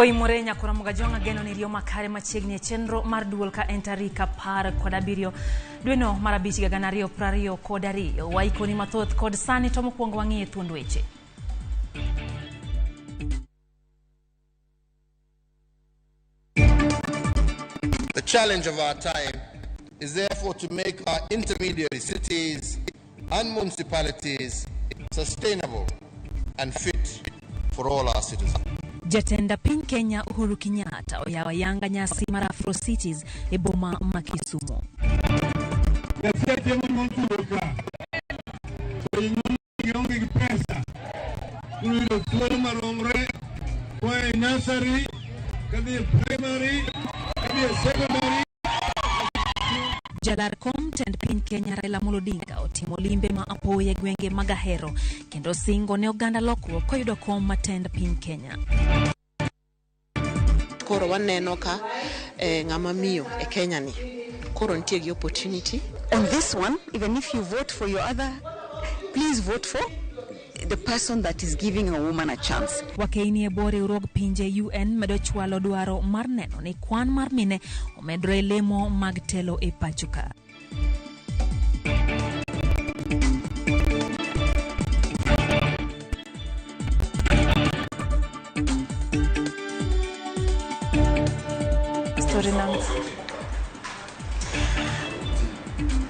Oimore nyakora Mogajwang' ageno ni riyo makare machiegni e chenro mar duol ka en tarik 17 dweno mar abich higa 2022. Waikoni mathoth kod sani to mokwongo wang'iye thuond weche. The challenge of our time is therefore to make our intermediary cities and municipalities sustainable and fit for all our citizens. Jatend piny Kenya Uhuru Kenyatta oyawo ayanga nyasi mar Afro Cities e boma ma Kisumu. Nyasaye mokuongo ka to gionge gi pesa koro yudo thuolo maromre koa e nursery kadhi e primary kadhi e secondary. Jalar kom tend piny Kenya Raila Amolo Odinga otimo limbe ma apoya e gwenge mag Ahero kendo singo ne oganda lokruok koyudo kom matend piny Kenya. Koro waneno ka ng'ama miyo e Kenya ni koro nitie gi opportunity. On this one, even if you vote for your other, please vote for the person that is giving a woman a chance. Wakeini e bwo riwruog pinje UN medo chwalo dwaro mar neno ni kwan mar mine omedore e lemo mag telo e pacho ka. Story number.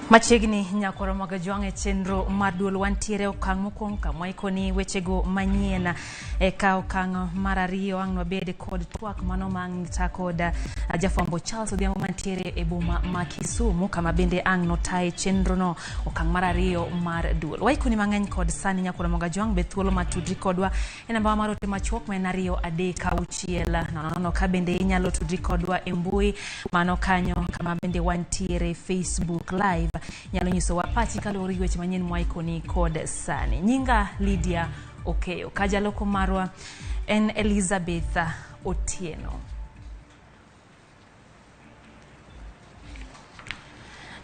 Machiegni nyakwaro mag Jwang' e chenro mar duol wantiere okang' mokwongo kama waikoni wechego manyien. Eka okang' mar ariyo ang' nwabed kod twak mano ma ang' ta kod jafwambo Charles Odhiambo mantiere e boma ma Kisumu kama bende ang' notaye chenrono okang' mar ariyo mar duol. Waikoni mang'eny kod sani nyakwaro mag Jwang' be thuolo matudri kodwa e namba mar ote machuok ma en 23600 ka bende inyalo tudri kodwa e mbui mano kanyo kama bende wantiere Facebook Live. Nyalo nyisowa pachi kaluwore gi weche manyien mwaikoni kod sani. Nyinga Lydia Okeyo, ka jaloko marwa en Elizabeth Otieno.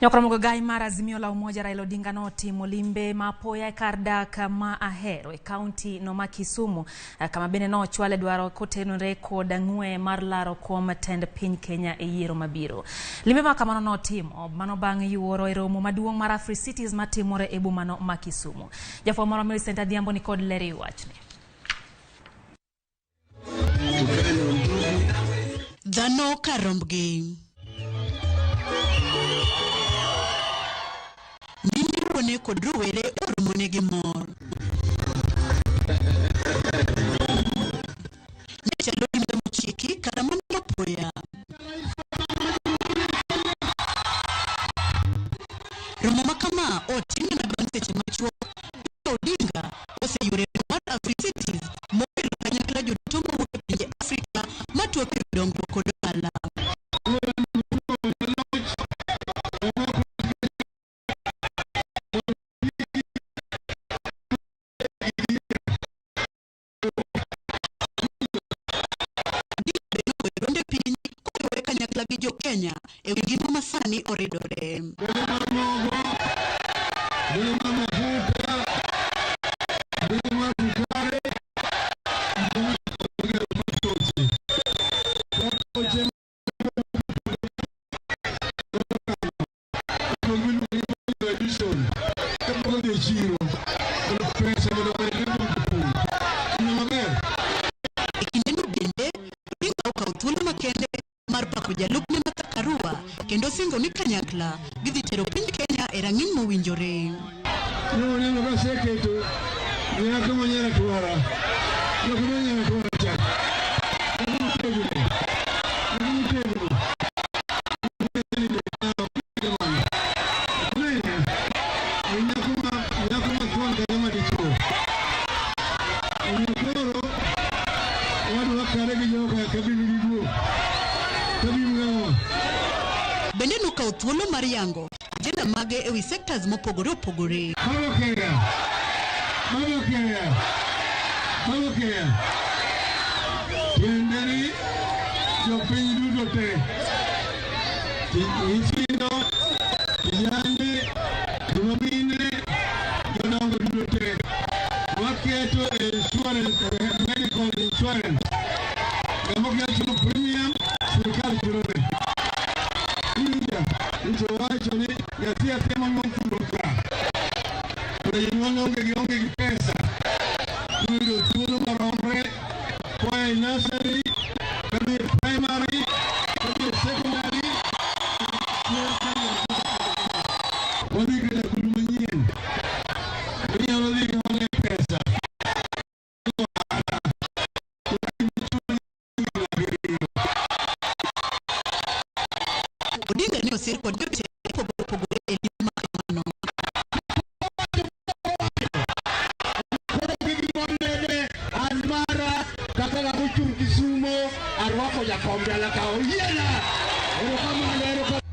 Nyakromogo gai mar Azimio la Umoja Raila Odinga notimo limbe ma apoya e kar dak ma Ahero e kaunti no ma Kisumu kama bende nochwale dwaro kotenore kod ng'we mar laro kom tend piny Kenya e yiero mabiro. Limbe ma kamano notimo mano bang' yuoro e romo maduong' mar Afri Cities matimore e bomano ma Kisumu. Jafwambo marwa Millicent Adhiambo ni kod ler e wachni. Dhano kar rombgi. Mine wuone kod rowere oromone gi mor. Ne chalo limbe mochiki kata mana apoya. Romo ma kama otim mana bang' seche machuok ka Odinga oseyuore mar Africities mokelo kanyakla joduto mawuok e pinje Afrika matwak e dongruok kod ohala. Odinga be nogoyo duonde piny koriwore kanyakla gi jo Kenya e wi ngima masani oridore. Nyalo dhi e chiro. Pesa mondo omedre kuom jopur. Winjo maber? E kindeno bende, Odinga okawo thuolo makende mar pako jalupne Martha Karua kendo singo ni kanyakla gidhi tero piny Kenya e rang'iny mowinjore. Noneno kaseketo nyako ma nyar atwara. Nyako ma nyar atwara cha. Nyako motegno. Nyako motegno. Nyako ma thuon kata ma dichuo. Omiyo koro wadwa kare gi joka kabiro gi guok. Kabiro gang'o? Bende nokawo thuolo mar yango agenda mage ewi sectors mopogore opogore. Baba Kenya. Baba Kenya. Baba Kenya. Tiende ni jopiny duto te. Nyithindo, kijande, joma mine, jodongo duto te. Waketo insurance, medical insurance. Ng'ama ok nyal chulo premium, sirikal chulone. Iwinjo? Nyicho wacho ni nyathi athia monyuol thurwa ka. To jonyuol onge gi pesa. Yudo thuolo maromre koa e nursery, kadhi e primary, kadhi e secondary. Wadhi keto akulu manyien. Inyalo dhi gi pesa. Odinga ne osir kod jotelo mopogore opogore e limbe ma kamano. An mara kaka ng'ama ochung' Kisumo arwako jakom dala ka oyiena. Erokamano, erokamano.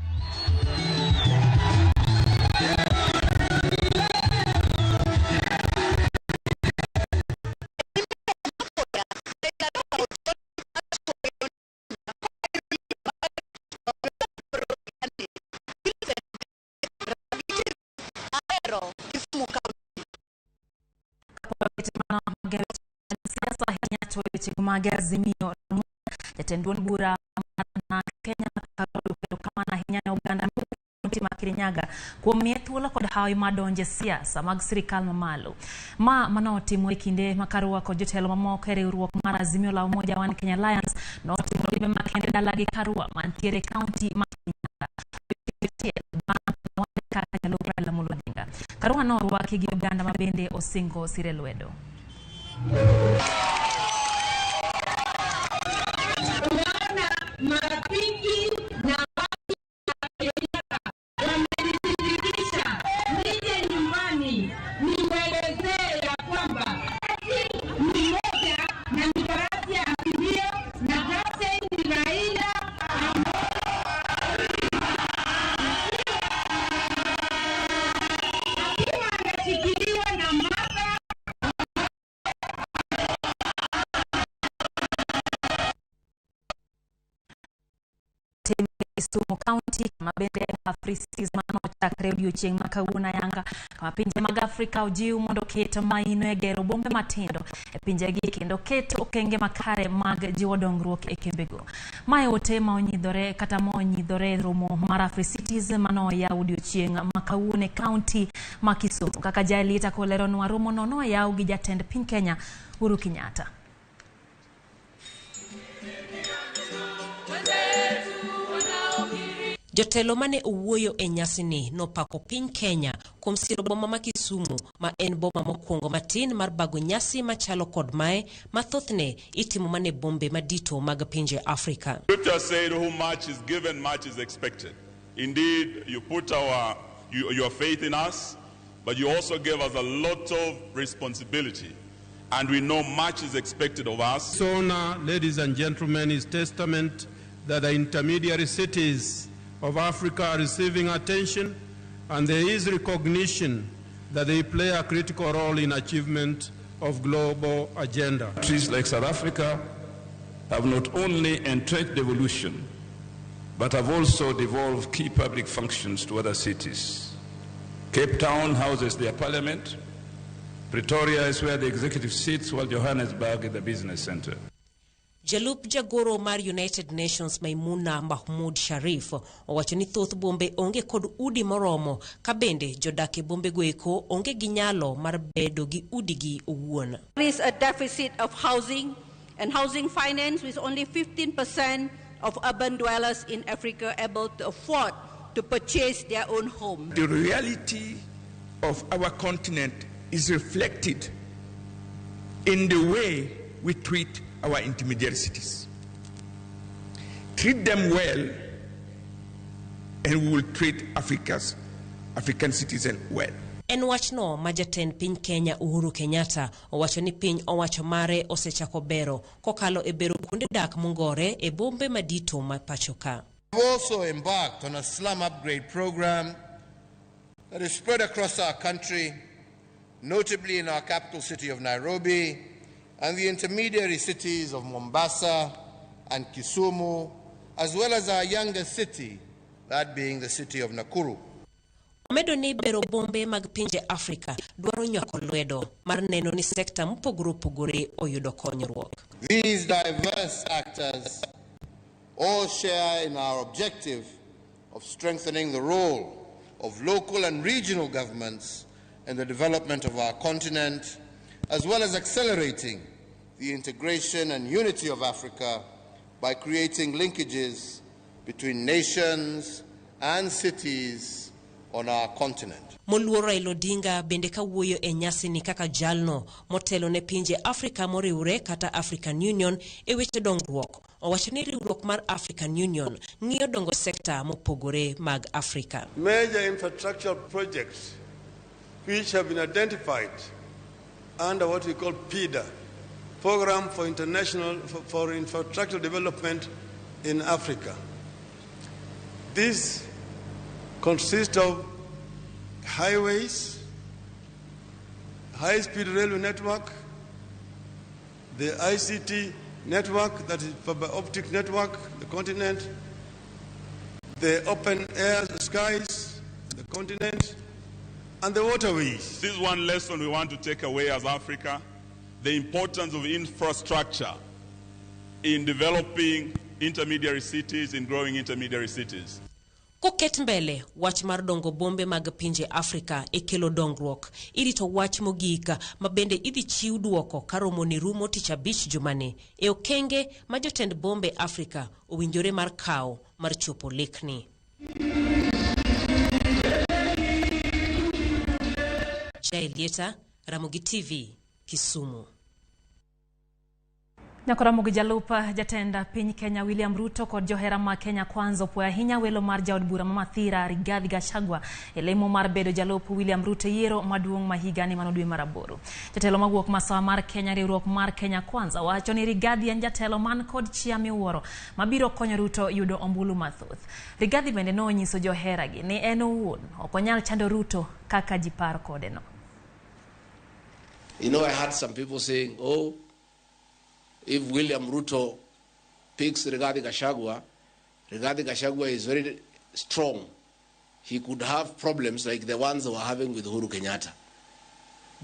Siasa ahinya to weche mag Azimio. Jatend duond bura mar Kenya erokamano ahinya ne oganda kaunti ma Kirinyaga kuom miye thuolo kod hawi mar donjo e siasa mag sirikal mamalo. Ma manotimo e kinde ma Karua kod jotelo mamoko e riwruok mar Azimio la Umoja One Kenya Alliance notimo limbe makende dalagi Karua mantiere e kaunti ma Kirinyaga. Kaka jalup Raila Amolo Odinga. Karua norwaki gi oganda ma bende osingo sire lwedo. Tunaona marafiki na watu wamenithibitisha nije nyumbani niwaelezee ya kwamba ni moja na ni farasi ya Azimio na captain ni Raila akiwa anashikiliwa na Martha. Kisumu County kama bende Africities manochakre odiochieng' ma kawuono ayanga kama pinje mag Afrika ojiw mondo oket maino e gero bombe matindo e pinjegi kendo ket okenge makare mag jiwo dongruok e kembego. Mae ote ma onyidhore kata ma onyidhore e romo mar Africities manoyaw odiochieng' ma kawuono e kaunti ma Kisumu. Kaka Jaelita koleronwa, romono noyaw gi jatend piny Kenya Uhuru Kenyatta. Jotelo mane owuoyo e nyasini nopako piny Kenya kuom siro boma ma Kisumu ma en boma mokwongo matin mar bago nyasi machalo kod mae ma thothne itimo mana e bombe madito mag pinje Afrika. Scripture said, who much is given, much is expected. Indeed, you put your faith in us, but you also gave us a lot of responsibility, and we know much is expected of us. SONA, ladies and gentlemen, is testament that the intermediary cities of Africa are receiving attention, and there is recognition that they play a critical role in achievement of global agenda. Countries like South Africa have not only entrenched devolution, but have also devolved key public functions to other cities. Cape Town houses their parliament. Pretoria is where the executive sits, while Johannesburg is the business center. Jalup jagoro mar United Nations Maimuna Mahmoud Sharif owacho ni thoth bombe onge kod udi moromo ka bende jodak e bombego eko onge gi nyalo mar bedo gi udigi owuon. There is a deficit of housing and housing finance, with only 15% of urban dwellers in Africa able to afford to purchase their own home. The reality of our continent is reflected in the way we treat our intermediary cities. Treat them well, and we will treat African citizens well. En wachno ma jatend piny Kenya Uhuru Kenyatta owacho ni piny owacho mare osechako bero kokalo e bero kuonde dak mongore e bombe madito ma pacho ka. We've also embarked on a slum upgrade program that is spread across our country, notably in our capital city of Nairobi and the intermediary cities of Mombasa and Kisumu, as well as our youngest city, that being the city of Nakuru. Omedo ni bero bombe mag pinje Afrika dwaro nywako lwedo mar neno ni sekta mopogore opogore oyudo konyruok. These diverse actors all share in our objective of strengthening the role of local and regional governments in the development of our continent, as well as accelerating the integration and unity of Africa by creating linkages between nations and cities on our continent. Moluor Raila Odinga bende kawuoyo e nyasini kaka jalno motelo ne pinje Afrika moriwre kata African Union e weche dongruok. Owacho ni riwruok mar African Union ng'iyo dongo sekta mopogore mag Afrika. Major infrastructure projects which have been identified under what we call PIDA, Program for International for Infrastructure Development in Africa. This consists of highways, high-speed railway network, the ICT network, that is fiber optic network, the continent, the open air skies, the continent, and the waterways. This is one lesson we want to take away as Africa, the importance of infrastructure in developing intermediary cities, in growing intermediary cities. Koket mbele wach mar dongo bombe mag pinje Afrika e kelo dongruok, irito wach mogik ma bende idhi chiw duoko ka romo ni rumo tich abich jumani e okenge ma jotend bombe Afrika owinjore mar kawo mar chopo lekni. Jaelieta, Ramogi TV, Kisumu. Nyakora jalup jatend piny Kenya William Ruto kod johera ma Kenya Kwanza opuoyo ahinya welo mar jaod bura ma Mathira Rigathi Gachagua e lemo mar bedo jalup William Ruto e yiero maduong' ma higani mano dwe mar 8. Jatelo mawuok masawa mar Kenya riwruok mar Kenya Kwanza wacho ni Rigathi en jatelo man kod chia miwuoro mabiro konyo Ruto yudo ombulu mathoth. Rigathi bende nonyiso joheragi ni en owuon ok onyal chando Ruto kaka ji paro kode no. You know, I had some people saying, oh, if William Ruto picks Rigathi Gachagua, Rigathi Gachagua is very strong. He could have problems like the ones they were having with Uhuru Kenyatta.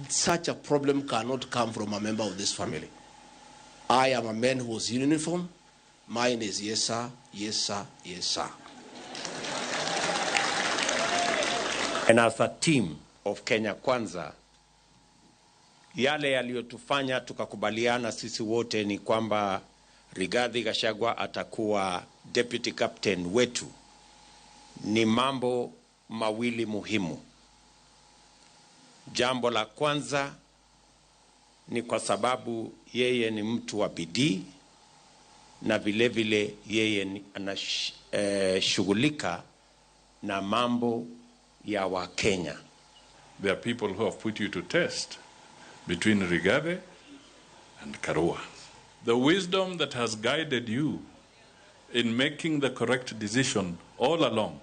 Such a problem cannot come from a member of this family. I am a man who was in uniform. Mine is yes, sir, yes, sir, yes, sir. And as a team of Kenya Kwanza, yale yaliyotufanya tukakubaliana sisi wote ni kwamba Rigathi Gachagua atakuwa deputy captain wetu ni mambo mawili muhimu. Jambo la kwanza ni kwa sababu yeye ni mtu wa bidii na vile vile yeye anashughulika na mambo ya Wakenya. There are people who have put you to test between Rigathi and Karua. The wisdom that has guided you in making the correct decision all along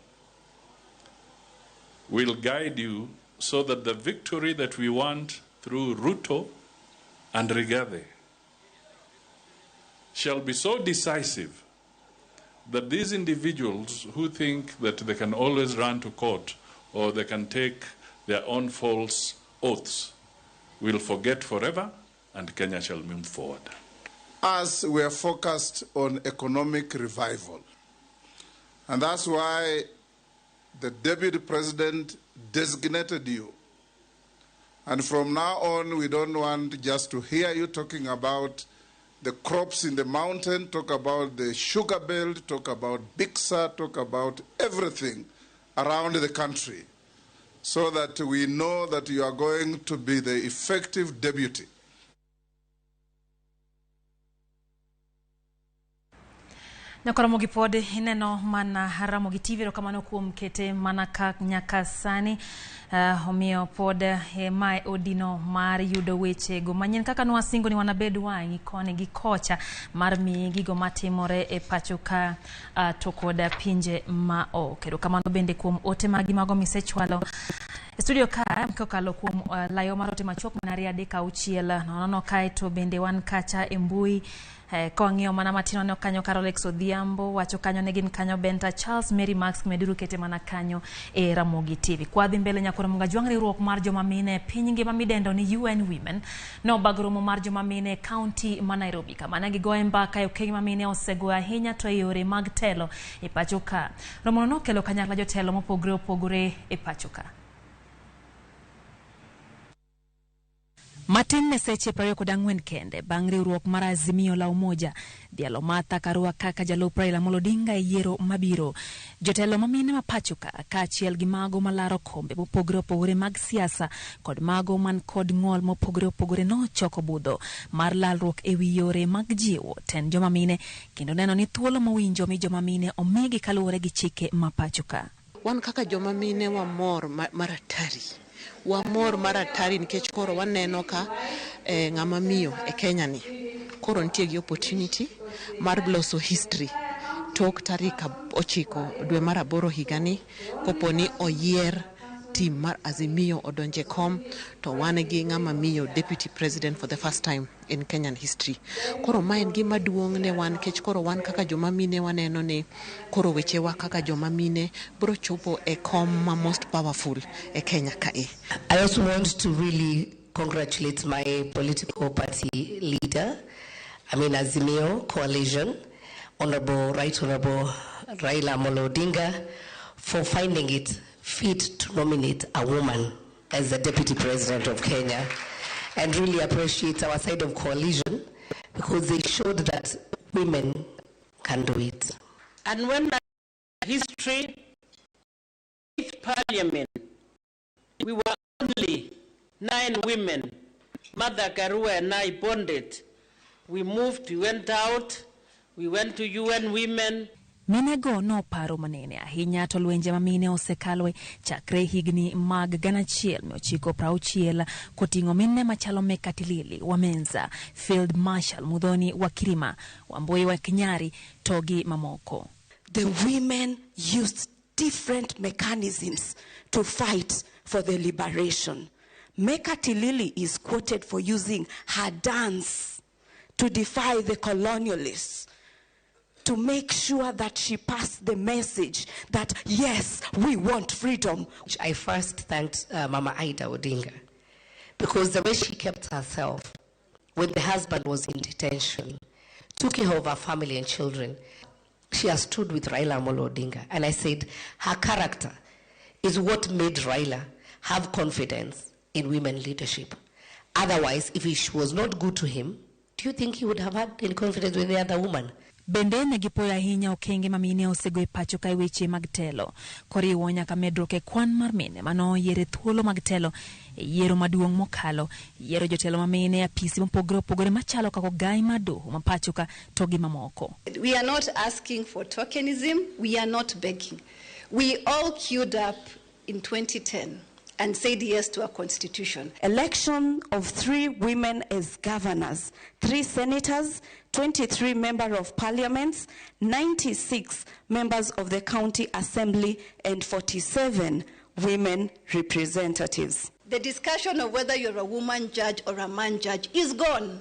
will guide you so that the victory that we want through Ruto and Rigathi shall be so decisive that these individuals who think that they can always run to court or they can take their own false oaths will forget forever, and Kenya shall move forward. Us, we are focused on economic revival. And that's why the deputy president designated you. And from now on, we don't want just to hear you talking about the crops in the mountain, talk about the sugar belt, talk about Bixa, talk about everything around the country, so that we know that you are going to be the effective deputy. Nyakoromogi pod ineno mana Ramogi TV, erokamano kuom kete mana ka nyaka sani. Omiyo pod mae odino mar yudo weche go manyien kaka nwasingo ni wanabed wang'i koni gi kocha mar miyi gigo matimore e pacho ka to koda pinje ma oko. Erokamano bende kuom ote magi mago misechwalo e studio ka kokalo kuom layo mar ote machuok mana 2 3 6 0 kae to bende wan kacha e mbui. Kawang'iyo mana matin waneno kanyo Carolex Odhiambo wacho kanyo ne gin kanyo Benta Charles Mary Max meduru kete mana kanyo e Ramogi TV. Kwadhi mbele nyakoro Mugajwang' riwruok mar joma mine e piny ngima midendo ni UN Women nobago romo mar joma mine e kaunti ma Nairobi kama ne gigoye mbaka e okenge ma mine osegoyo ahinya to e yore mag telo e pacho ka. Romono nokelo kanyakla jotelo mopogore opogore e pacho ka. Matin ne seche 24 kende bang' riwruok mar Azimio la Umoja dhialo Martha Karua kaka jalup Raila Amolo Odinga e yiero mabiro. Jotelo mamine ma pacho ka kaachiel gi mago malaro kombe mopogore opogore mag siasa kod mago man kod ng'ol mopogore opogore nochoko budho mar lalruok e wi yore mag jiwo tend joma mine kendo neno ni thuolo mowinjo mi joma mine omigi kaluwore gi chike ma pacho ka. Wan kaka joma mine wamor maratari. Wamor maratari nikech koro waneno ka ng'ama miyo e Kenya ni koro nitie gi opportunity mar loso history tok tarik 9 dwe mar 8 higani kopo ni oyier team mar Azimio odonje kom to wan gi ng'ama miyo deputy president for the first time in Kenyan history. Koro ma en gima duong' ne wan nikech koro wan kaka joma mine waneno ni koro wechewa kaka joma mine biro chopo e kom ma most powerful e Kenya kae. I also want to really congratulate my political party leader, I mean Azimio Coalition, Honorable Right Honorable Raila Amolo Odinga, for finding it fit to nominate a woman as the Deputy President of Kenya, and really appreciate our side of coalition because they showed that women can do it. And when history, Parliament, we were only 9 women. Martha Karua and I bonded. We moved, we went out, we went to UN Women. Minego noparo manene ahinya to lwenje ma mine osekalwe chakre higni mag 1960 koting'o mine machalo Mekatilili wa Menza, Field Marshal Muthoni wa Kirima, Wambui wa Kinyari to gi mamoko. The women used different mechanisms to fight for the liberation. Mekatilili is quoted for using her dance to defy the colonialists, to make sure that she passed the message that, yes, we want freedom. I first thanked Mama Ida Odinga because the way she kept herself when the husband was in detention, took care of her family and children, she has stood with Raila Amolo Odinga. And I said her character is what made Raila have confidence in women leadership. Otherwise, if she was not good to him, do you think he would have had any confidence with the other woman? Bende ne gipoyo ahinya okenge ma mine osego e pacho ka e weche mag telo koriwo nyaka medruok e kwan mar mine manoyier e thuolo mag telo e yiero maduong' mokalo, yiero jotelo ma mine e apisi mopogore opogore machalo kaka ogai mar doho ma pacho ka to gi mamoko. We are not asking for tokenism, we are not begging. We all queued up in 2010 and said yes to our constitution. Election of 3 women as governors, 3 senators, 23 members of parliaments, 96 members of the county assembly, and 47 women representatives. The discussion of whether you're a woman judge or a man judge is gone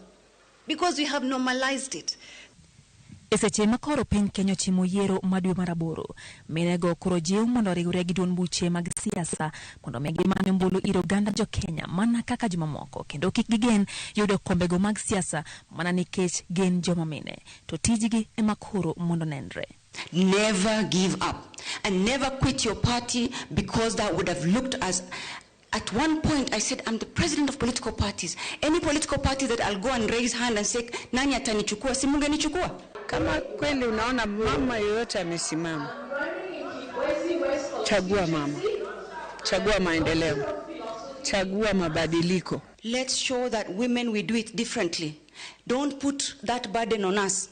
because we have normalized it. E seche ma koro piny Kenya ochimo yiero ma dwe mar 8, minego koro jiw mondo oriwre gi duond buche mag siasa mondo mi gimany ombulu ir oganda jo Kenya mana kaka jomamoko kendo kik gigen yudo kombego mag siasa mana nikech gin joma mine, to tijgi ema koro mondo nenre. Never give up and never quit your party, because that would have looked as... At one point I said, I'm the president of political parties. Any political party that I'll go and raise hand and say, nani atanichukua, si mungenichukua? Kama kweli unaona mama yoyote amesimama, chagua mama, chagua maendeleo, chagua mabadiliko. Let's show that women, we do it differently. Don't put that burden on us.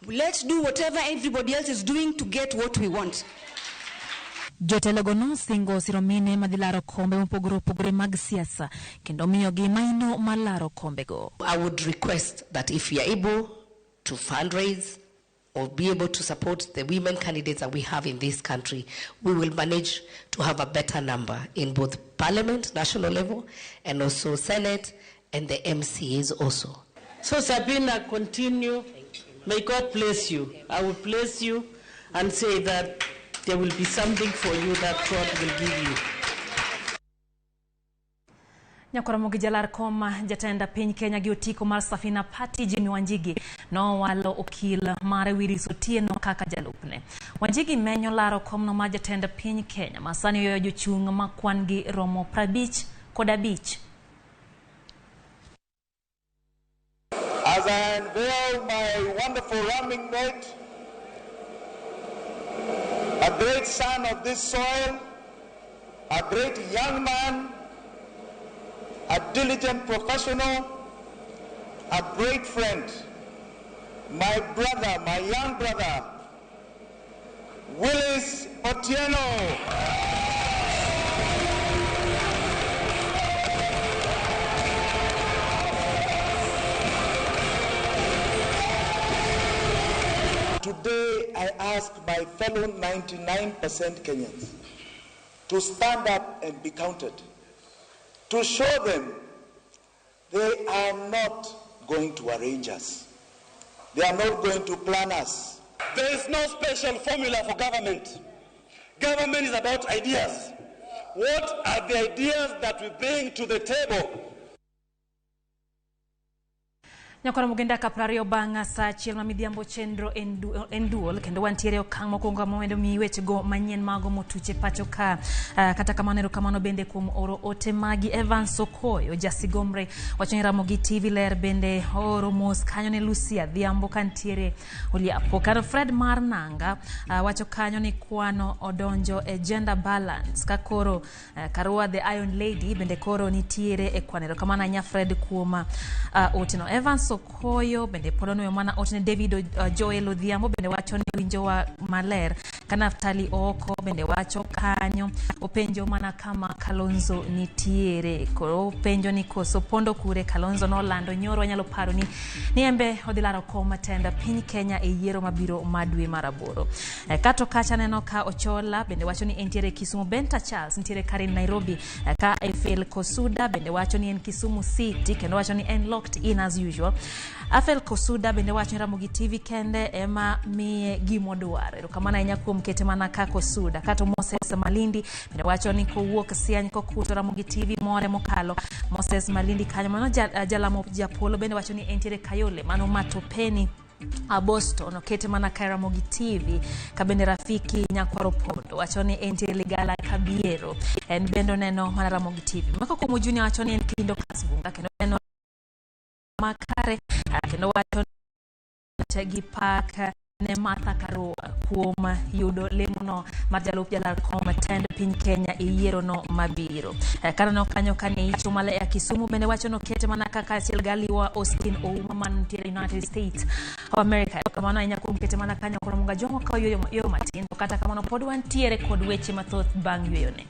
Let's do whatever everybody else is doing to get what we want. Jotelogo nosingo siro mine madhi laro kombe mopogore opogore mag siasa kendo miyogi maino mar laro kombego. I would request that if we are able to fundraise or be able to support the women candidates that we have in this country, we will manage to have a better number in both parliament, national level, and also Senate and the MCAs also. So Sabina, continue. May God bless you. I will bless you and say that there will be something for you that God will give you. Nyakoramogi jalar kom jatend piny Kenya gi otiko mar Safina Party Jimmy Wanjigi nowalo okil mare Willis Otieno kaka jalupne. Wanjigi menyo laro komno mar jatend piny Kenya ma sani oyoyo jochung' ma kwan gi romo 55. As I unveil my wonderful running mate, a great son of this soil, a great young man, a diligent professional, a great friend, my brother, my young brother, Willis Otieno. Today, I ask my fellow 99% Kenyans to stand up and be counted, to show them they are not going to arrange us. They are not going to plan us. There is no special formula for government. Government is about ideas. What are the ideas that we bring to the table? Nyakoramogi dakika 20 bang' sa 1 ma midhiambo chenro en duol kendo wantiere okang' mokwongo mondo mi wechego manyien mago motuche pacho ka. Kata kamano erokamano bende kuom oro ote magi. Evans Okoyo Jasigomre wacho ni Ramogi TV ler bende oro mos kanyo ne Lucia Dhiambo kantiere Oliapo. Kar Fred mar Nanga wacho kanyo ni kwano odonjo e gender balance ka koro Karua the Iron Lady bende koro nitiere e kwan. Erokamano ahinya Fred kuom oteno. Evans Okoyo bende pod onuoyo mana otne. David Joel Odhiambo bende wacho ni winjowa maler. Ka Naftali Ooko bende wacho kanyo, openjo mana kama Kalonzo nitiere. Koro openjo ni koso pondo kure Kalonzo nolando nyoro wanyalo paro ni embe odhi laro kom tend piny Kenya e yiero mabiro ma dwe mar 8. Kato kacha neno ka Ochola bende wacho ni entiere Kisumu. Benta Charles nitiere Karen Nairobi. Ka Eiffel Kosuda bende wacho ni en Kisumu City kendo wacho ni en locked in as usual. Afel Kosuda bende wacho ni Ramogi TV kende ema miye gimodwaro. Erokamano ahinya kuom kete mana ka Kosuda. Kato Moses Malindi bende wacho ni kowuok Siany kokuto Ramogi TV more mokalo. Moses Malindi kanyo mano jalamo Japolo bende wacho ni entiere Kayole mano Matopeni Boston okete mana ka Ramogi TV. Kabende Rafiki Nyakwaro Pondo wacho ni entiere Ligala Kabiero en bende oneno mana Ramogi TV. Mako kuom Junior wacho ni en Kindo Kasbunga kendo neno makare kendo wacho gi pak ne Martha Karua kuom yudo lemono mar jalup jalar kom tend piny Kenya e yiero no mabiro. Kaneno kanyo kane icho male ya Kisumu bende wacho no kete mana kaka achiel galiwa Austin Ouma mantiere United States of America. Kamano ahinya kuom kete mana kanyo koro munga jomo ka yueyo matin, to kata kamano pod wantiere kod weche mathoth bang' yueyone.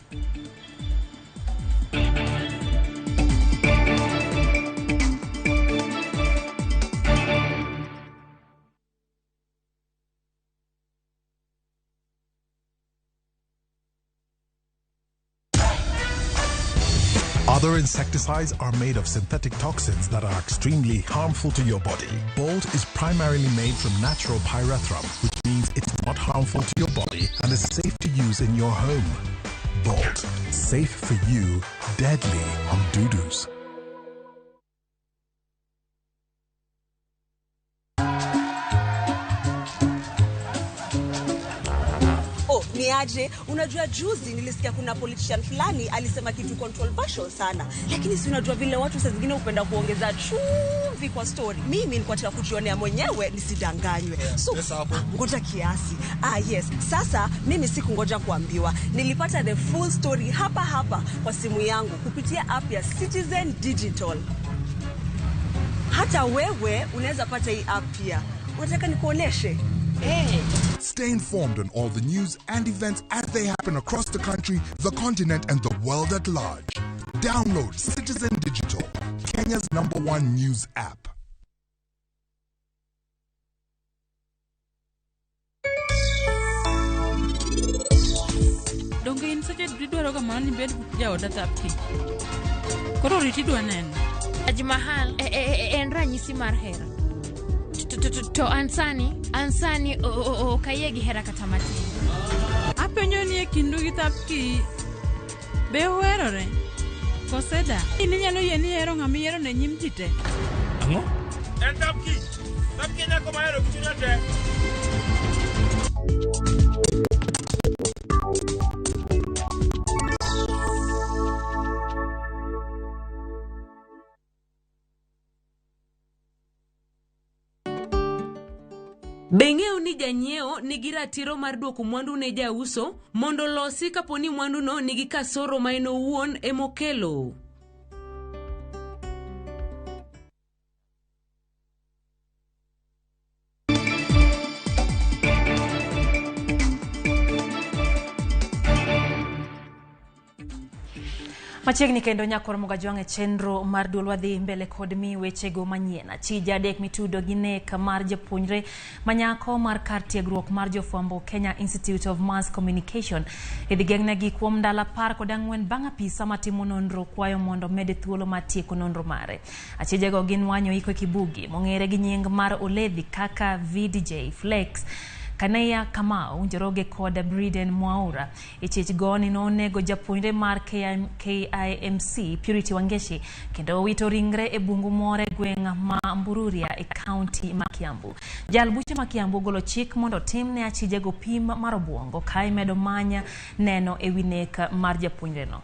Other insecticides are made of synthetic toxins that are extremely harmful to your body. Bolt is primarily made from natural pyrethrum, which means it's not harmful to your body and is safe to use in your home. Bolt, safe for you, deadly on dudus. Oh, ni aje? Unajua juzi nilisikia kuna politician fulani alisema kitu controversial sana. Lakini si unajua vile watu saa zingine hupenda kuongeza chumvi kwa story. Mimi nilikuwa nataka kujionea mwenyewe nisidanganywe. So, ngoja kiasi. Ah, yes. Sasa mimi sikungoja kuambiwa. Nilipata the full story hapa hapa kwa simu yangu kupitia app ya Citizen Digital. Hata wewe unaweza pata hii app pia. Unataka nikuoneshe? Hey. Stay informed on all the news and events as they happen across the country, the continent, and the world at large. Download Citizen Digital, Kenya's #1 news app. Donge in seche duto idwaro ga mana ni ibed but jaoda Thapki. Koro rit idwa neno. Taj Mahal en ranyisi mar hera. To an sani ok ayie gi hera kata matin. Apenjo ni e kindu gi Thapki be uherore? Kose da? In inyalo yie ni ihero ng'ama ihero e nyim ji te? Ang'o? En Thapki. Thapki e nyako mahero gi chunya te. Be ing'eyo ni janyiewo nigi ratiro mar duoko mwandu ne jauso mondo olosi kapo ni mwanduno nigi kasoro ma en owuon emokelo? Machiegni kendo nyakor Mogajwang' e chenro mar duol wadhi mbele kod mi wechego manyien. Achija adek mitudo gi nek mar japuonjre manyako mar kar tiegruok mar jofwambo Kenya Institute of Mass Communication idhi geng'negi kuom ndalo 14 bang' apisa matimo nonro kwayo mondo mede thuolo mar tieko nonro mare. Achijego gin Wanyo Ikwe Kibugi mong'ere gi nying mar Oledhi kaka VDJ Flex, Kaneya Kamau, Njoroge kod Briden Mwaura. Ichich goni nonego japuonjre mar KIMC Purity Wangeshi kendo owito ringre e bungu more gweng' ma Mbururia e kaunti ma Kiambu. Jal buche ma Kiambu ogolo chik mondo otim ne achijego pim mar obuongo ka imedo manya neno e wi nek mar japuonjre no.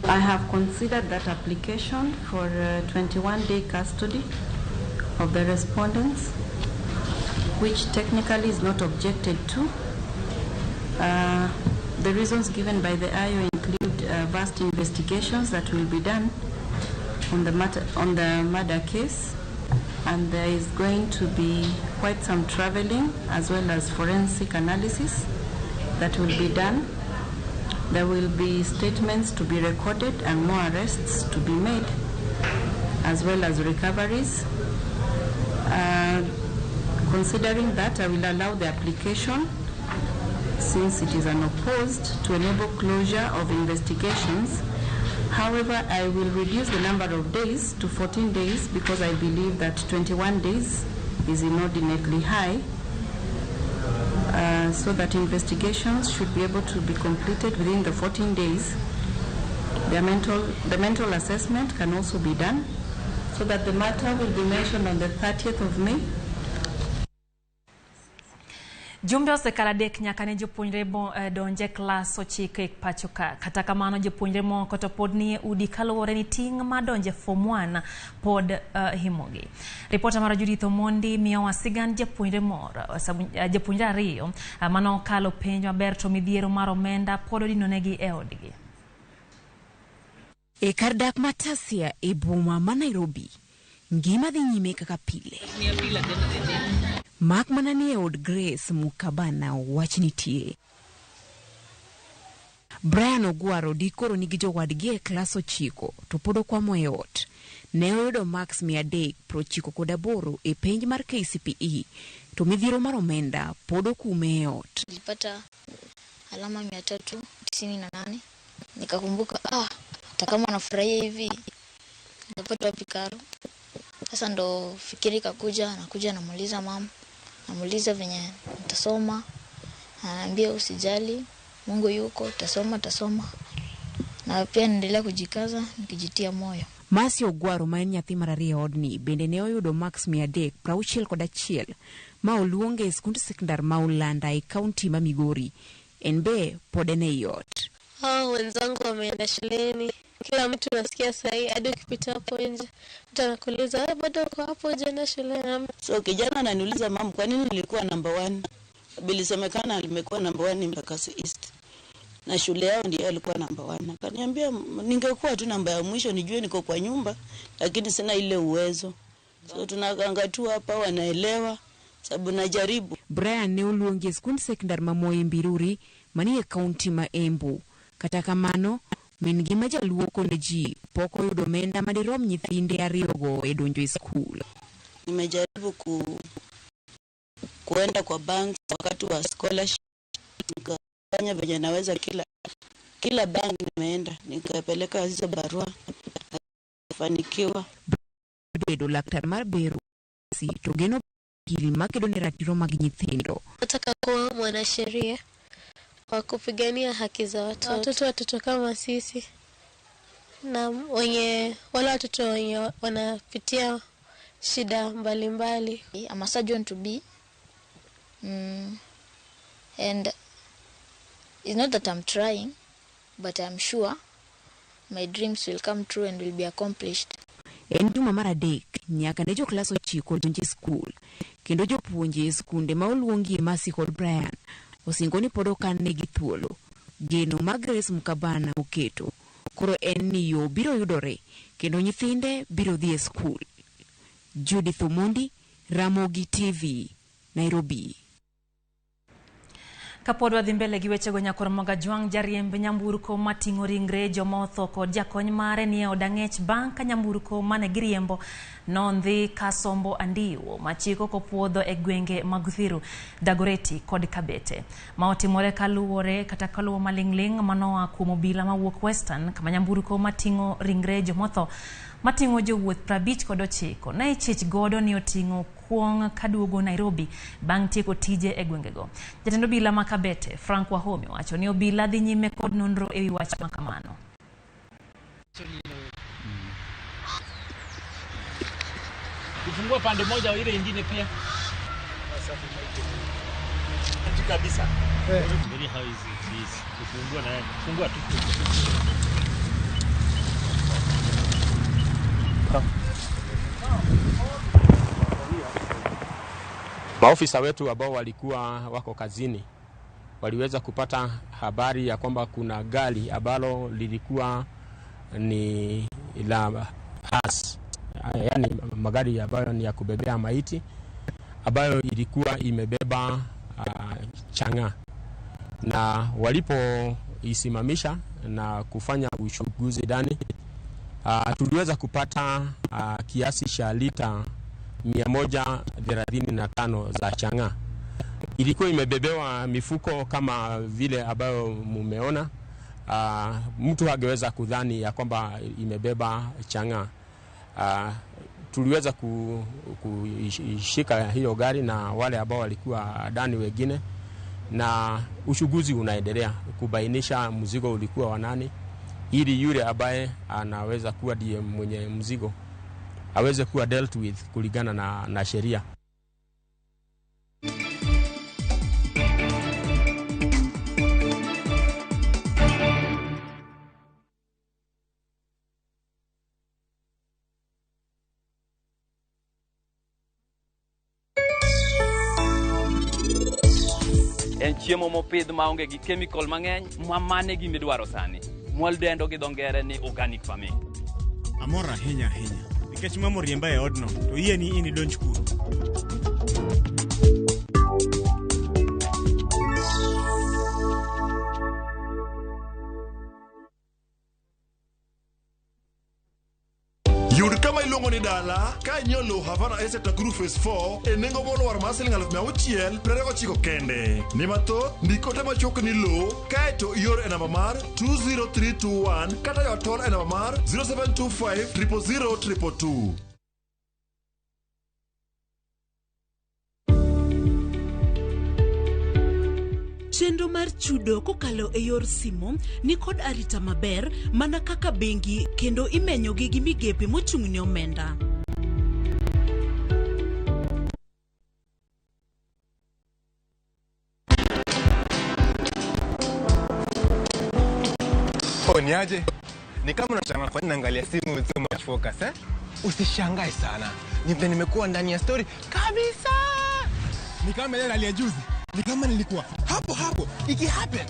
I have considered that application for 21-day custody of the respondents, which technically is not objected to. The reasons given by the IO include vast investigations that will be done on the matter, on the murder case, and there is going to be quite some traveling as well as forensic analysis that will be done. There will be statements to be recorded and more arrests to be made, as well as recoveries. Considering that, I will allow the application, since it is unopposed, to enable closure of investigations. However, I will reduce the number of days to 14 days because I believe that 21 days is inordinately high, so that investigations should be able to be completed within the 14 days. The mental assessment can also be done, so that the matter will be mentioned on the 30th of May. Jumbe osekalo adek nyaka ne jopuonjre donje klas 9 e pacho ka. Kata kamano jopuonjre moko to pod nie udi kaluwore ni ting' mar donje form 1 pod himogi. Ripota mar Judith Omondi miyowa sigand japuonjre moro, japuonjre ariyo manokalo penj maber to midhiero mar omenda pod odinonegi e odgi. E kar dak ma Tasia e boma ma Nairobi, ngima dhi nyime kaka pile. Mak mana ni e od Grace Mukabana wach nitie. Brian Ogwaro dikoro nigi jowadgi e klas 9 to pod okwamo e ot. Ne oyudo marks 398 e penj mar KCPE to midhiero mar omenda pod okume e ot. Nilipata alama 398, nikakumbuka hata kama nafurahia hivi nitapata wapi karo? Sasa ndo fikiri kakuja, nakuja namuuliza mama, namuuliza venye nitasoma, ananiambia usijali, Mungu yuko, utasoma, utasoma. Na pia naendelea kujikaza nikijitia moyo. Mercy Ogwaro ma en nyathi mar ariyo e odni bende ne oyudo marks 361 ma oluonge e skund sekondar ma Ulanda e kaunti ma Migori. En be pod en ei ot. Hao wenzangu wameenda shuleni, kila mtu nasikia sahi, hadi ukipita hapo nje mtu anakuuliza wewe bado uko hapo hujaenda shule? So kijana ananiuliza mama, kwa nini nilikuwa number 1? Bilisemekana nimekuwa number 1 Embakasi East, na shule yao ndio alikuwa number 1. Akaniambia ningekuwa tu namba ya mwisho nijue niko kwa nyumba, lakini sina ile uwezo. So tunakanga tu hapa, wanaelewa sababu najaribu. Brian ne oluongi e skund sekondar ma Moi Mbiruri manie kaunti ma Embu. Kata kamano, min gi ma jaluo kod ji pok oyudo omenda madirom nyithinde ariyogo e donjo e skul. Nimejaribu kuenda kwa bank wakati wa scholarship, nikafanya venye naweza, kila bank nimeenda, nikapeleka hizo barua, fanikiwa. Bedo laktar mar bero si to geno gil makedo ne ratiro mag nyithindo. Nataka kuwa mwanasheria wa kupigania haki za watoto. Watoto kama sisi na wenye wale watoto wenye wanapitia shida mbalimbali. I'm a surgeon to be. And it's not that I'm trying, but I'm sure my dreams will come true and will be accomplished. En juma mar adek nyaka ne joklas 9 donj e skul, kendo jopuonje e skunde ma oluongie Mercy kod Brian osingo ni pod okan negi thuolo. Geno ma Grace Mukabana oketo koro en ni yo biro yudore kendo nyithinde biro dhi e skul. Judith Omondi, Ramogi TV, Nairobi. Kapod wadhi mbele gi wechego, nyakor Mogajwang' jariemb nyamburko mating'o ringre joma otho kod jakony mare nie od ang'ech bang' ka nyamburko mane giriembo nondhi kasombo andiwo machiko kopuodho e gwenge mag Uthiru, Dagoretti kod Kabete. Ma otimore kaluwore kata kaluwo maling'ling' manoa kuom obila mawuok Western kama nyamburko mating'o ringre jomotho mating'o jowuoth 59 ne ichich godo ni oting'o kuong' kaduogo Nairobi bang' tieko tije e gwengego. Jatend obila ma Kabete, Frank Wahome, wacho ni obila dhi nyime kod nonro ewi wach makamano. Kufungua pande moja ile ingine pia. Kabisa. Very how is it is. Kufungua na fungua tu. Maofisa wetu ambao walikuwa wako kazini waliweza kupata habari ya kwamba kuna gari ambalo lilikuwa ni la has, yani magari ambayo ni ya kubebea maiti, ambayo ilikuwa imebeba chang'aa, na walipoisimamisha na kufanya uchunguzi ndani, tuliweza kupata kiasi cha lita 135 za chang'aa. Ilikuwa imebebewa mifuko kama vile ambayo mumeona. Mtu hangeweza kudhani ya kwamba imebeba chang'aa. Tuliweza kuishika hiyo gari na wale ambao walikuwa ndani wengine, na uchunguzi unaendelea kubainisha mzigo ulikuwa wa nani, ili yule ambaye anaweza kuwa ndiye mwenye mzigo aweze kuwa dealt with kulingana na sheria. En chiemo mopidh maonge gi chemical mang'eny, ma mane gima idwaro sani. Mwaldendo gi dho ngere ni organic farming. Amor ahinya ahinya. Nikech mama oriemba e odno, to yie ni in idonj kuro. Kama iluongo ni dala ka inyiewo lowo Havana Estate Nakuru Phase 4 e nengo molwar mar siling 629 kende. Ni mathoth, ndik ote machuok ni lowo kaeto ior e namba mar 20321 kata yo tol e namba mar 0725 000 222. Chenro mar chudo kokalo e yor simo ni kod arita maber mana kaka bengi kendo imenyogi gi migepe mochung' ne omenda. Oh, ni aje? Ni kama unashangaa kwa nini naangalia simu with so much focus, eh? Usishangae sana. Ni vile nimekuwa ndani ya story kabisa. Ni kama ile rally ya juzi. Ni kama nilikuwa hapo hapo iki happen.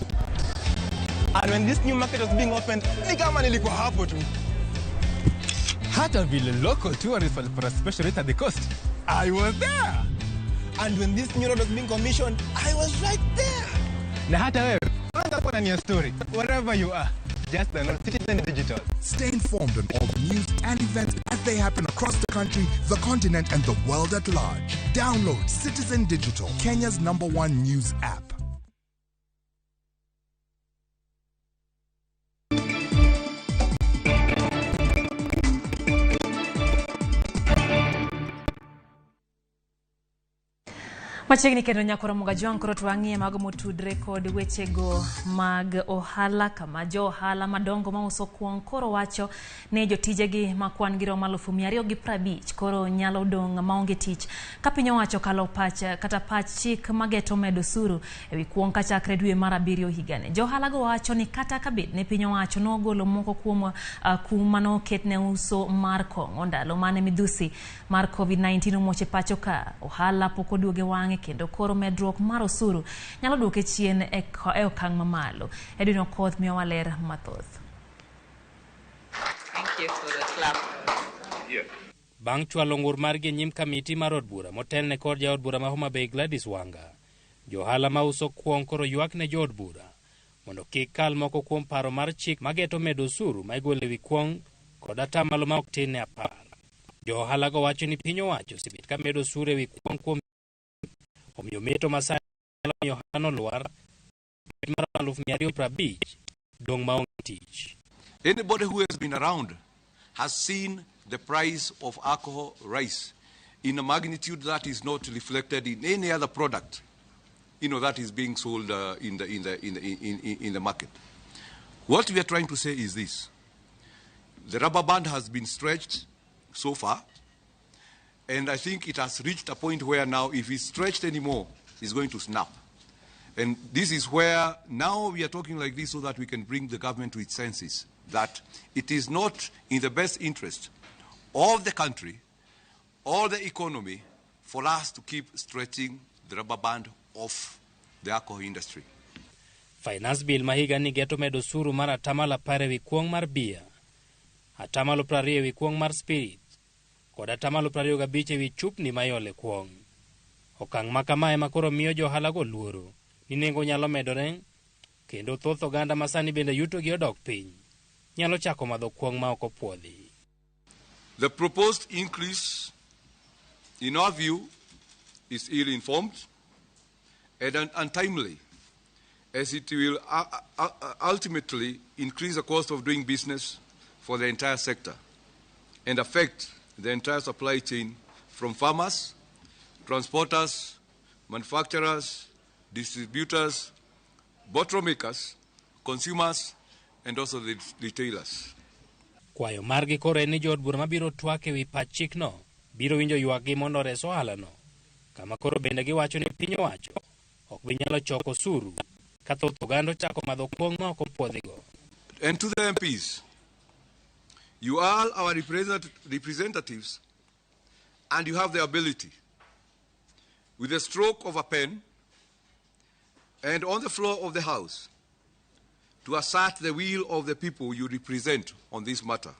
And when this new market was being opened, ni kama nilikuwa hapo tu. Hata vile local tourists walipata special rate at the coast, I was there. And when this new road was being commissioned, I was right there. Na hata wewe, unaweza kuwa ndani ya story wherever you are. Just download Citizen Digital. Stay informed on all the news and events as they happen across the country, the continent, and the world at large. Download Citizen Digital, Kenya's number one news app. Machiegni kendo nyakoro Mugajwang' koro to wang'iye mago motudre kod wechego mag ohala kama jo ohala madongo mauso kuong koro wacho ni jotijegi ma kwan gi romo 250,000 koro nyalo dong' maonge tich ka piny owacho kalo pach kata pach chik mageto medo osuru ewi kuong kachakre dwe mar abiriyo higani. Jo ohala go wacho ni kata kabed ne piny owacho nogolo moko kuom kum manoket ne uso mar kong'o ndalo mane midhusi mar COVID-19 omuoch e pacho ka ohala pok oduoge wang'e kendo koro medruok mar osuru nyalo duoke chien e okang' mamalo. Edwin Okoth miyowa ler mathoth. Thank you for the clap. Yeah. Bang' chwalo ng'ur margi e nyim kamiti mar od bura motelne kod jaod bura ma Homa Bay Gladys Wanga, johala mauso kuong koro ywak ne jood bura mondo kik kal moko kuom paro mar chik mageto medo osuru ma igolo ewi kuong kod atamalo ma ok tin ne 10. Jo ohala go wacho ni piny owacho osebet ka medo osuru ewi kuong kuom omiyo meto masani nyalo miyo ohala no lwar mar 250,000 dong' maonge tich. Anybody who has been around has seen the price of alcohol rise in a magnitude that is not reflected in any other product, that is being sold in the market. What we are trying to say is this: the rubber band has been stretched so far, and I think it has reached a point where now, if it's stretched anymore, it's going to snap. And this is where now we are talking like this so that we can bring the government to its senses, that it is not in the best interest of the country or the economy for us to keep stretching the rubber band of the alcohol industry. Finance Bill ma higa ni geto medo osuru mar atamalo 10 ewi kuong' mar bia, atamalo 20 ewi kuong' mar spirit, kod atamalo 25 ewi chupni ma iole kuong'. Okang' ma kamae ma koro miyo jo ohala go luoro ni nengo nyalo medore kendo thoth oganda ma sani bende yutogi odok piny nyalo chako madho kuong' ma ok opuodhi. The proposed increase, in our view, is ill-informed and untimely, as it will ultimately increase the cost of doing business for the entire sector and affect the entire supply chain from farmers, transporters, manufacturers, distributors, bottle makers, consumers, and also the retailers. Kwayo margi koro en ni jood bura mabiro twak ewi pach chikno biro winjo ywakgi mondo ores ohalano, kama koro bende giwacho ni piny owacho ok bi nyalo choko osuru ka thoth oganda ochako madho kuong' ma ok opuodhigo. And to the MPs, you are our representatives, and you have the ability, with the stroke of a pen and on the floor of the House, to assert the will of the people you represent on this matter.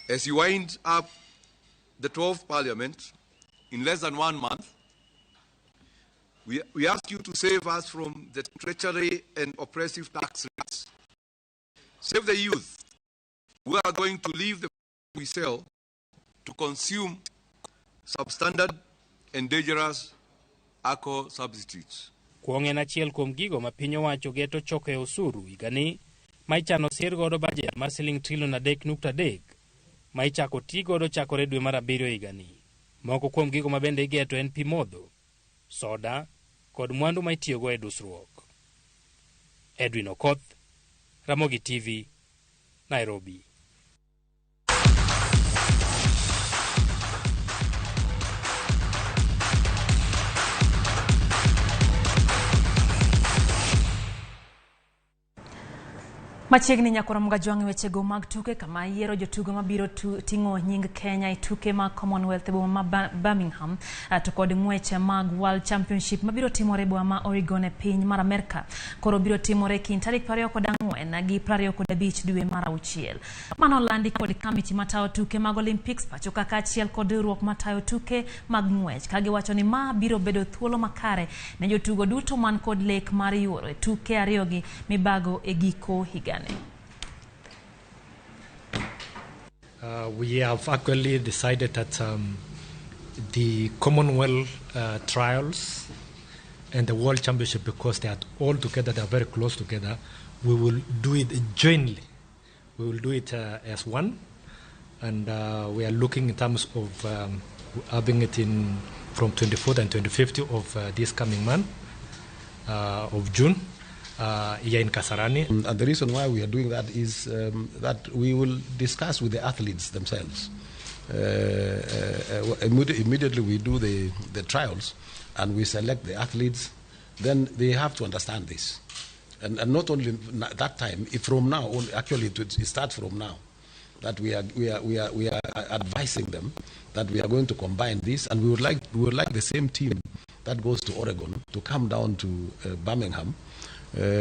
As you wind up the 12th Parliament in less than 1 month, we ask you to save us from the treachery and oppressive tax rates. Save the youth We are going to leave the we sell to consume substandard and dangerous alcohol substitutes. Kuong' en achiel kuom gigo ma piny owacho geto choko e osuru higani ma ichano sir godo bajet mar siling trilion 3.3 ma ichako ti godo chakore dwe mar 7 higani. Moko kuom gigo ma bende igeto en pi modho, soda kod mwandu ma itiyogo e dusruok. Edwin Okoth, Ramogi TV, Nairobi. Machiegni nyakora Mgajwang' wechego mag tuke kama yiero jotugo mabiro ting'o nying Kenya e tuke mag Commonwealth e boma ma Birmingham to kod ng'wech mag World Championship mabiro timore e boma ma Oregon e piny mar Amerka. Koro biro timore kind tarik 24 gi 25 dwe mar 6. Mano olandi kod kamiti matayo tuke mag Olympics pacho ka kaachiel kod riwruok matayo tuke mag ng'wech ka giwacho ni ma biro bedo thuolo makare ne jotugo duto man kod lek mar yuoro e tuke ariyogi mibago e giko higa. We have actually decided that the Commonwealth trials and the World Championship, because they are all together, they are very close together, we will do it jointly. We will do it as one, and we are looking in terms of having it in from 24th and 25th of this coming month of June. Here in Kasarani. And the reason why we are doing that is that we will discuss with the athletes themselves. Immediately we do the trials and we select the athletes, then they have to understand this. And not only that time, if from now on, actually it starts from now, that we are advising them that we are going to combine this, and we would like the same team that goes to Oregon to come down to Birmingham.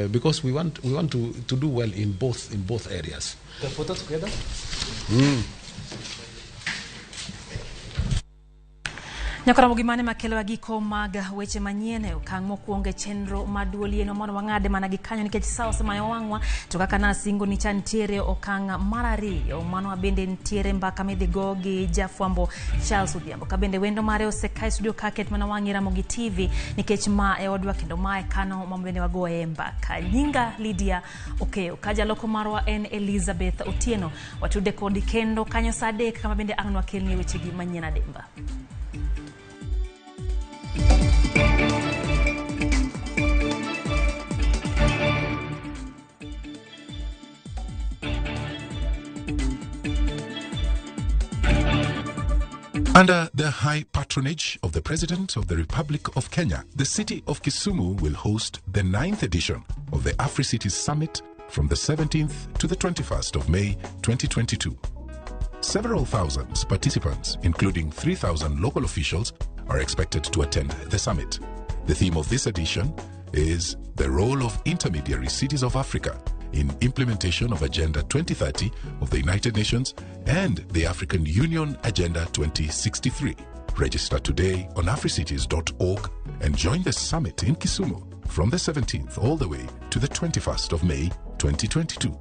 Because we want to do well in both areas. The photo together? Nyakora Mogimane makelo giko mag weche manyien e okang' mokwongo e chenro mar duol yeno mondo wang'ade mana gi kanyo nikech sa osemayo wang'wa to kaka nasingo ni cha nitiere okang' mar 2 mano bende nitiere mbaka midhi go gi jafwambo Charles Odhiambo ka bende wendo mare osekae studio ka ket mana wang'i Ramogi TV nikech ma e odwa kendo ma e kano ma bende wagoye mbaka. Nyinga Lydia Okeyo ka jaloko marwa en Elizabeth Otieno. Watude kodi kendo kanyo sa 3 kama bende ang' nwakelni wechegi manyien adimba. Under the high patronage of the President of the Republic of Kenya, the city of Kisumu will host the 9th edition of the AfriCities Summit from the 17th to the 21st of May 2022. Several thousand participants, including 3,000 local officials, are expected to attend the summit. The theme of this edition is the role of intermediary cities of Africa in implementation of Agenda 2030 of the United Nations and the African Union Agenda 2063. Register today on africities.org and join the summit in Kisumu from the 17th all the way to the 21st of May 2022.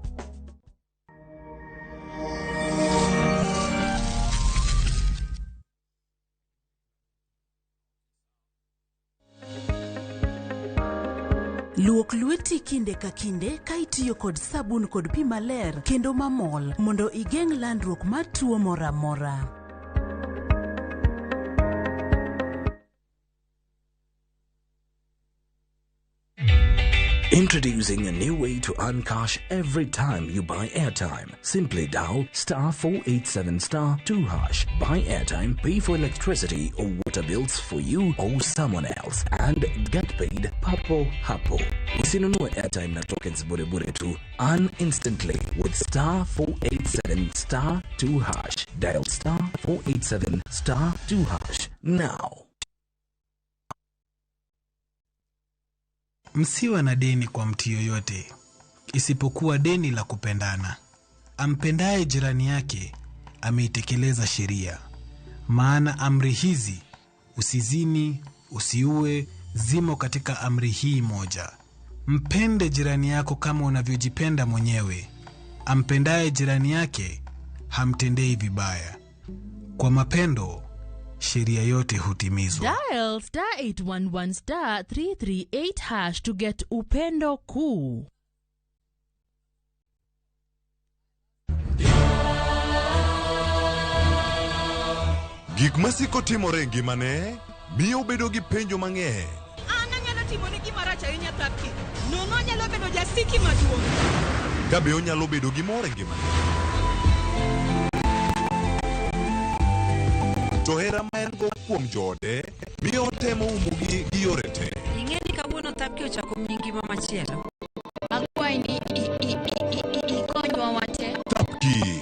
Luok lweti kinde ka kinde ka itiyo kod sabun kod pi maler kendo mamol mondo igeng' landruok mar tuo moro amora. Introducing a new way to earn cash every time you buy airtime. Simply dial *487*2#. Buy airtime, pay for electricity or water bills for you or someone else, and get paid papo hapo. Usinunue airtime na tokens bure bure tu. Earn instantly with *487*2#. Dial *487*2# now. Msiwe na deni kwa mtu yoyote, isipokuwa deni la kupendana. Ampendaye jirani yake ameitekeleza sheria. Maana amri hizi, usizini, usiue, zimo katika amri hii moja. Mpende jirani yako kama unavyojipenda mwenyewe. Ampendaye jirani yake hamtendei vibaya. Kwa mapendo sheria yote hutimizwa. Dial star 811 star 338 hash to get Upendo Kuu. Gik masiko timore e ngimane miyo obedo gi penjo mang'eny. An anyalo timoni gima rach ahinya Thapki. Nono anyalo bedo jasiki maduong'. Ka be onyalo bedo gi mor e ngimane. To hera ma en go kuom joode miyo otemo umogi gi yore te. Ing'e ni kawuono Thapki ochako miyi ngima machielo. Akwayi ni ikonywa wate. Thapki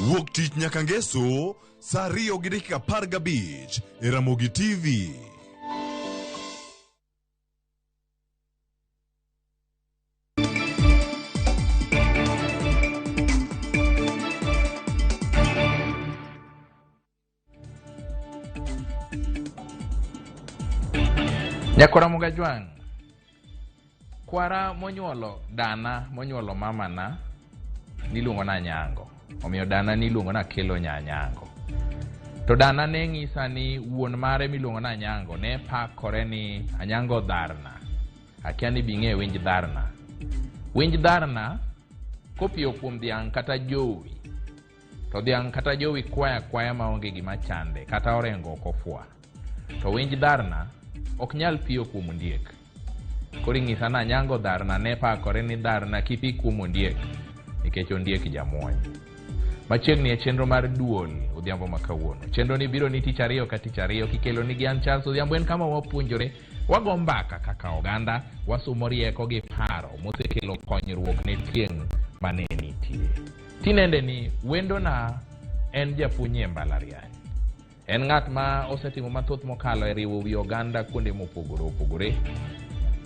wuok tich nyaka ngeso saa 2:15 e Ramogi TV. Nyakwara Mugajwang', kwara monyuolo dana monyuolo mamana niluongo na Anyango. Omiyo dana niluongo na Kelo Nyanyango. To dana ne ng'isa ni wuon mare miluongo na Anyango ne pakore ni Anyango dharna. Akia ni bing'e winj dharna. Winj dharna kopiyo kuom dhiang' kata jowi. To dhiang' kata jowi kwaya kwaya maonge gima chande kata orengo ok ofwa. To winj dharna ok nyal piyo kuom ondiek. Koro ing'isa ni Anyango dharna ne pakore ni dharna kipi kuom ondiek nikech ondiek jamuony. Machiegni e chenro mar duol odhiambo ma kawuono. Chenro ni biro ni tich ariyo ka tich ariyo kikelo ni gi an Charles Odhiambo en kama wapuonjore, wago mbaka kaka oganda, wasumo rieko gi paro mosekelo konyruok ne tieng' mane nitie. Tinende ni wendona en japuonj e mbalariany. En ng'at ma osetimo mathoth mokalo e riwo wi oganda kuonde mopogore opogore.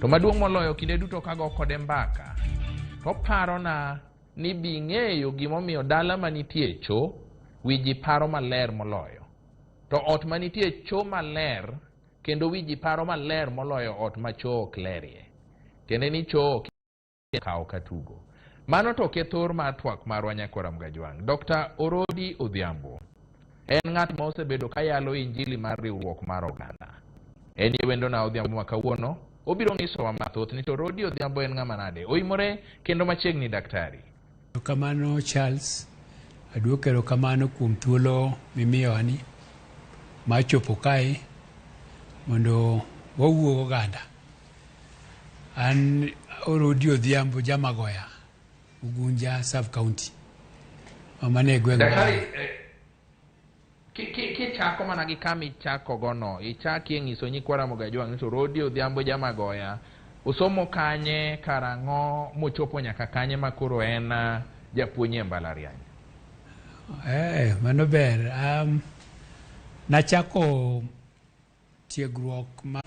To maduong' moloyo kinde duto kago kode mbaka, to parona ni bing'eyo gimomiyo dala manitie cho wi ji paro maler moloyo. To ot manitie cho maler kendo wi ji paro maler moloyo ot ma cho ok lerie. Tiende ni cho ok kawo katugo. Mano to kethor mar twak marwa nyakwara Mgajwang'. Dr. Orodi Odhiambo en ng'at ma osebedo kayalo injili mar riwruok mar oganda. En e wendona odhiambo ma kawuono, obiro nyisowa mathoth ni to Orodi Odhiambo en ng'ama nade. Oimore kendo machiegni daktari. Erokamano Charles, aduoko erokamano kuom thuolo mimiyowani mar chopo kae mondo wawuo goganda. An Orodi Odhiambo Jamagoya, Ugunja Sub County. Mano e gweng' Daktari, kichako mana gi kama ichako gono, ichakie ng'iso nyikwa Ramogi Ajwang' ni to Orodi Odhiambo Jamagoya osomo kanye, karang'o, mochopo nyaka kanye ma koro en japuonj e mbalariany? Mano ber. Nachako tiegruok ma